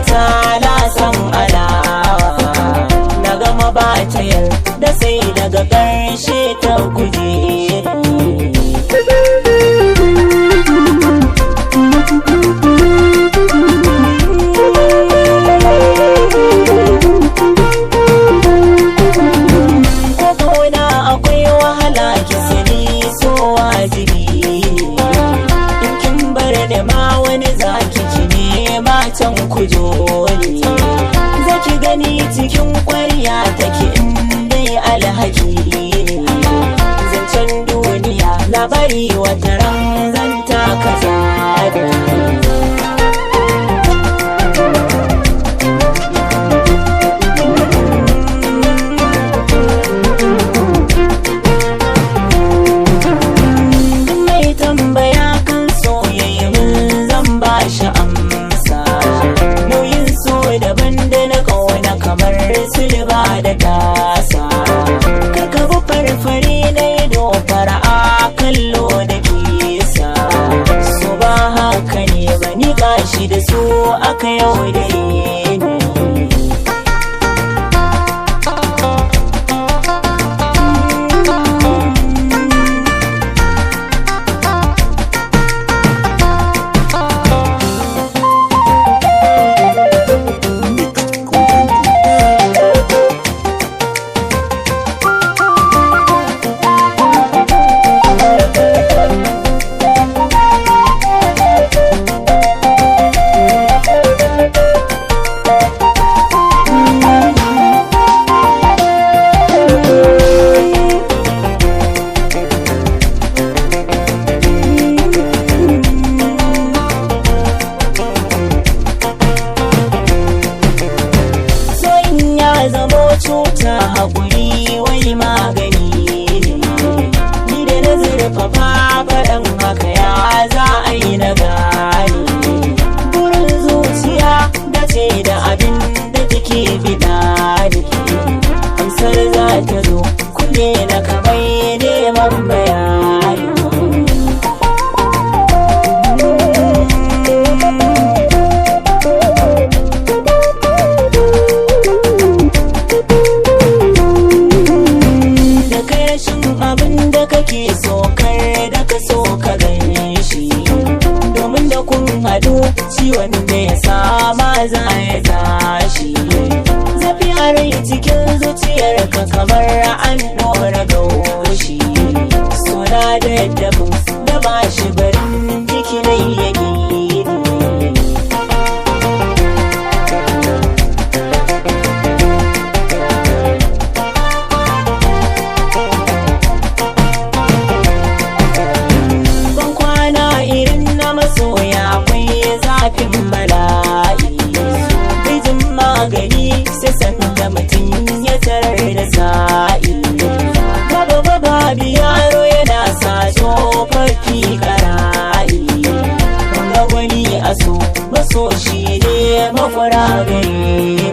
ta lasan alawa. Na gama ba ta yarda sai daga ƙarshe ta guje ni. Ko kauna akwai wahala, ki sani so wajibi ne. In kin bar da ma wani zaki ki nema can ku ne, zaki gani cikin kwarya take in dai alhaki ne. Zancen duniya labari, wata ran zan taka zabi. Mai tambaya kan soyayya mun zan ba shi amsa. Nauyin so daban da na kauna, kamar silba da tasa. Karka bi farfari na ido, fara'a kallo da kisa. Su ba haka ne ba, ni gashi da su aka yau da ni. Mixed Golden Groove. Son ya zamo cuta, haƙuri wai magani ne. Ni da na zurfafa faɗan haka, ya za a yi na gane? Burin zuciya da ce da abin da take biɗa ne. Amsar za ta zo kunne na kamar neman bayani. Da kai rashin abin da kake so, kar da ka so ka gane shi, domin da kun haɗu ciwon da ya sama za ya tashi. Zafi a rai cikin zuciyarka kamar an ɗora gaushi. Suna da dafin da ba shi barin jiki na ya gini. Ban kwana irin na masoya akwai zafin bala'i. Bijin magani sai sanda mutum ya tarar da sa'i. Baba baba yaro yana sa tsofaffi kara'i. Ga gwani a so maso shi ne makwara gare.